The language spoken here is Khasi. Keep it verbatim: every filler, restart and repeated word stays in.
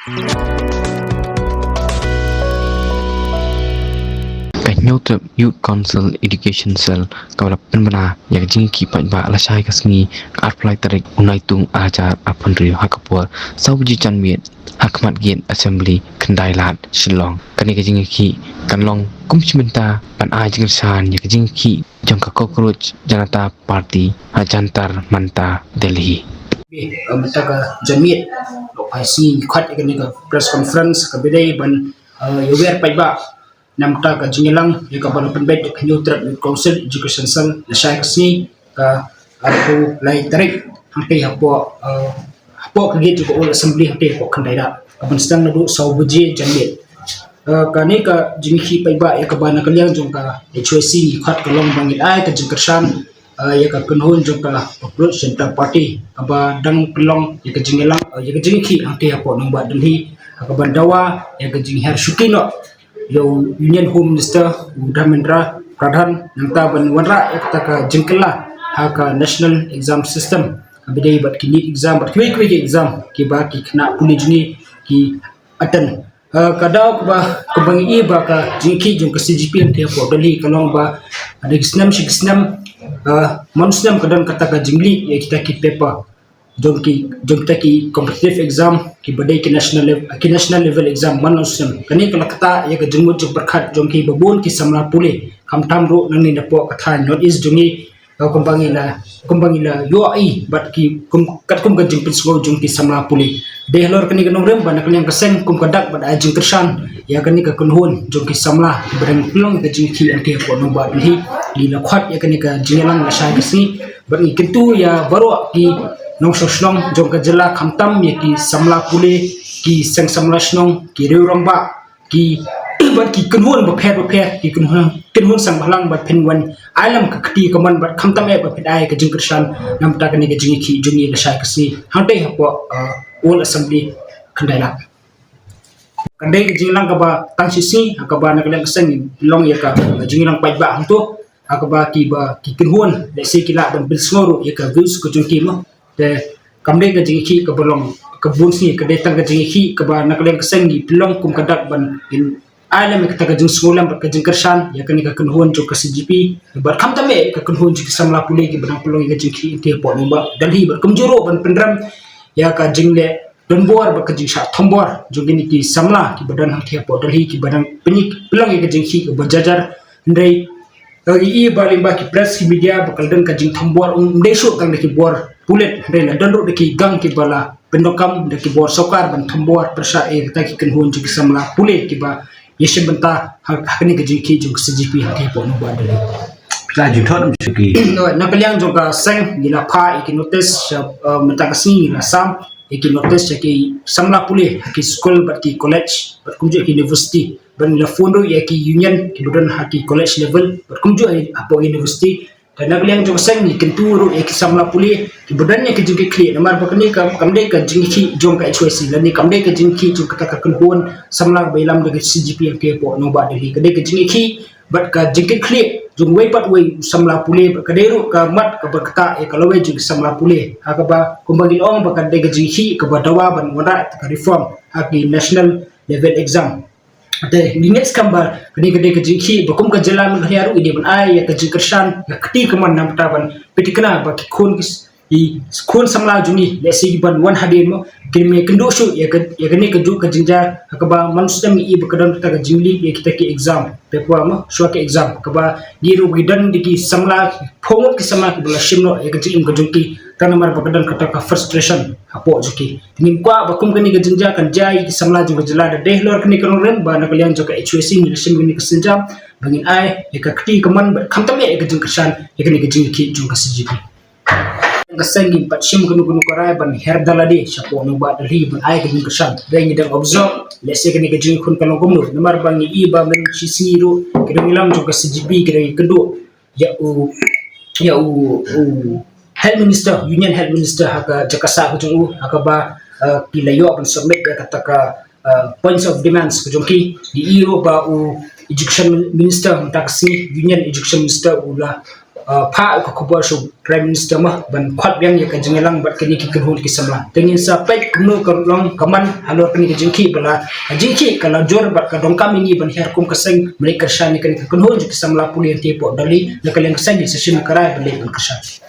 Ka Hynñiewtrep Youth Council Education Cell ka la pynbna ïa ka jingïakhih paidbah lashai ka sngi ka arphew lai tarik u Naitung arhajar arphew hynriew ha ka por saw baje janmiet ha khmat gate Assembly Khyndailad Shillong. Kane ka jingïakhih kan long kum shi bynta ban ai jingkyrshan ïa ka jingïakhih jong ka Cockroach Janata Party ha Jantar Mantar Delhi. Mynta ka janmiet, lok phai sngi ngi khot ïa kane ka press conference kaba dei ban ïawer paidbah namar ka jingïalang ïa kaba la pynbeit da ka Hynñiewtrep Youth Council Education Cell lashai ka sngi ka arphew lai tarik hangtei hapoh hapoh ka gate jong ka Old Assembly hangtei hapoh Khyndailad kaban sdang naduh saw baje janmiet. Kane ka jingïakhih paidbah ïa kaba na ka liang jong ka H Y C ngi khot ka long ba ngin ai ka jingkyrshan ïa ka kynhun jong ka Cockroach Janata Party kaba dang pynlong ïa ka jingïalang ïa ka jingïakhih hangtei hapoh nongbah Delhi ha kaban dawa ïa ka jinghiar shuki noh ïa u Union Home Minister u Dharmendra Pradhan nangta ban wanrah ïa kata ka jingkylla ha ka National Exam System kaba dei bad ki NEET exam bad kiwei kiwei ki exam kiba ki khynnah pule jong ngi ki attend. Ka daw kaba kaba ngi i ba ka jingïakhih jong ka C G P hangtei hapoh Delhi ka long ba da ki snem sha ki snem man snem ka don kata ka jinglih ïa kita ki paper jong ki jong kita ki competitive exam kiba dei ki national level ki national level exam man snem. Kane ka la ktah ïa ka jingmut jingpyrkhat jong kiba bun ki samla pule khamtam ruh nangne napoh ka thaiñ North East jong ngi. Kumba ngi la kumba ngi la ïohi bad ki kum katkum ka jingpynsngew jong ki samla pule. Dei halor kane ka nongrim ba na ka liang ka seng kum ka dak bad ai jingkyrshan ïa kane ka kynhun jong ki samla kiba dang pynlong ka jingïakhih hangtei hapoh nongbah Delhi. Ngi la khot ïa kane ka jingïalang lashai ka sngi bad ngi kyntu ïa baroh ki nongshong shnong jong ka jylla khamtam ïa ki samla pule ki seng samla shnong ki riew rangbah ki bad ki kynhun bapher bapher ki kynhun kynhun seng bhalang bad phin wan ai lem ka kti ka mon bad khamtam eh bad phin ai ka jingkyrshan namar kane ka jingïakhih jong ngi lashai ka sngi hangtei hapoh Old Assembly Khyndailad. Ka dei ka jingïalang kaba tang shi sngi ha kaba na ka liang ka seng long ïa ka jingïalang paidbah hangto ha kaba kiba ki kynhun lehse ki lah ban pynsngew ruh ïa ka views ka jong ki mo. Te kam dei ka jingïakhih kaba long ka bun sngi ka dei tang ka jingïakhih kaba na ka liang ka seng ngi pynlong kum ka dak ban ai lem ïa kata ka jingsngew lem bad ka jingkyrshan ïa kane ka kynhun jong ka C G P bad khamtam eh ka kynhun jong ki samla pule kiba dang pynlong ïa ka jingïakhih hangtei hapoh nongbah Delhi bad kumjuh ruh ban pynrem ïa ka jingleh donbor bad ka jingshah thombor jong kine ki samla kiba don hangtei hapoh Delhi kiba dang pynlong ïa ka jingïakhih kaba jar jar. Hynrei Ka ngi i ba lyngba ki press ki media ba ka la don ka jingthombor, um dei shuh tang da ki bor pulit, hynrei la don ruh da ki gang kiba la pyndonkam da ki bor sorkar ban thombor pyrshah ïa kita ki kynhun jong ki samla pule kiba ïashim bynta ha kane ka jingïakhih jong ka C G P ha ki por nongba dei. Ka jingthon shuki. Na ka liang jong ka seng ngi la phah ïa ki notice sha mynta ka sngi ngi la sam ïa ki notice sha ki samla pule ha ki skul bad ki college bad kumjuh ki university. Bad ngi la phone ruh ïa ki union kiba don ha ki college level bad kumjuh hapoh university. Te na ka liang jong ka seng ngi kyntu ruh ïa ki samla pule kiba don ïa ki jingkitkhlieh namar ba kane kam dei ka jingkitkhlieh jong ka H Y C lane kam dei ka jingkitkhlieh jong kata ka kynhun samla ba ïalam da ka C G P ha ki por nongba dei. Ka dei ka jingkitkhlieh bad ka jingkitkhlieh jong wei pat wei samla pule bad ka dei ruh ka mat kaba ktah ïa ka lawei jong ki samla pule ha kaba kumba ngi ong ba ka dei ka jingkitkhlieh kaba dawa ban wanrah ka reform ha ki national level exam. Te ngi ngeit skhem ba kane ka dei ka jingkitkhlieh ba kum ka jylla Meghalaya ruh i dei ban ai ïa ka jingkyrshan ïa ka kti kamon namar ban pynthikna ba ki khun ki khun samla jong ngi lehse ban wan hadien mo kin ym kynduh shuh ïa kane ka juh ka jingjia ha kaba man stem ngi i ba ka don kata ka jinglip ïa kita ki exam paper mo shuwa ki exam kaba ngi ruh ngi don da ki samla phew ngut ki samla kiba la shim noh ïa ka jingim ka jong ki tang namar ba ka don kata ka frustration hapoh jong ki. Ngim kwah ba kum kane ka jingjia kan jia ïa ki samla jong ka jylla. Da dei halor kane ka nongrim ba na ka liang jong ka H Y C ngi la shim kane ka sienjam ba ngin ai ïa ka kti kamon bad khamtam ïa ka jingkyrshan ïa kane ka jingkitkhlieh jong ka C G P. Ka seng ngim pat shim kano kano ka rai ban her da lade shapoh nongba dei ban ai ka jingkyrshan. Dei ngi dang observe lehse kane ka jingkhun ka long kumno namar ba ngi i ba mynta shi sngi ruh ki nongïalam jong ka C G P ki dang ïakynduh ïa u ïa u health minister, union health minister ha ka jaka sah ka jong u ha kaba ki la ïoh ban submit ïa kata ka points of demands ka jong ki. Ngi i ruh ba u education minister mynta ka sngi, union education minister u la uh, phah ka khubor sha Prime Minister mo ban khot biang ïa ka jingïalang bad kine ki kynhun ki samla. Te ngin sa peit kumno ka long ka man halor kane ka jingkhih ba la, ka jingkhih ka la jur bad ka donkam ïa ngi ban hiar kum ka seng ban leit kyrshan ïa kane ka kynhun jong ki samla pule hangtei hapoh Delhi. Na ka liang ka seng ngin sa shim ka rai ban leit ban kyrshan.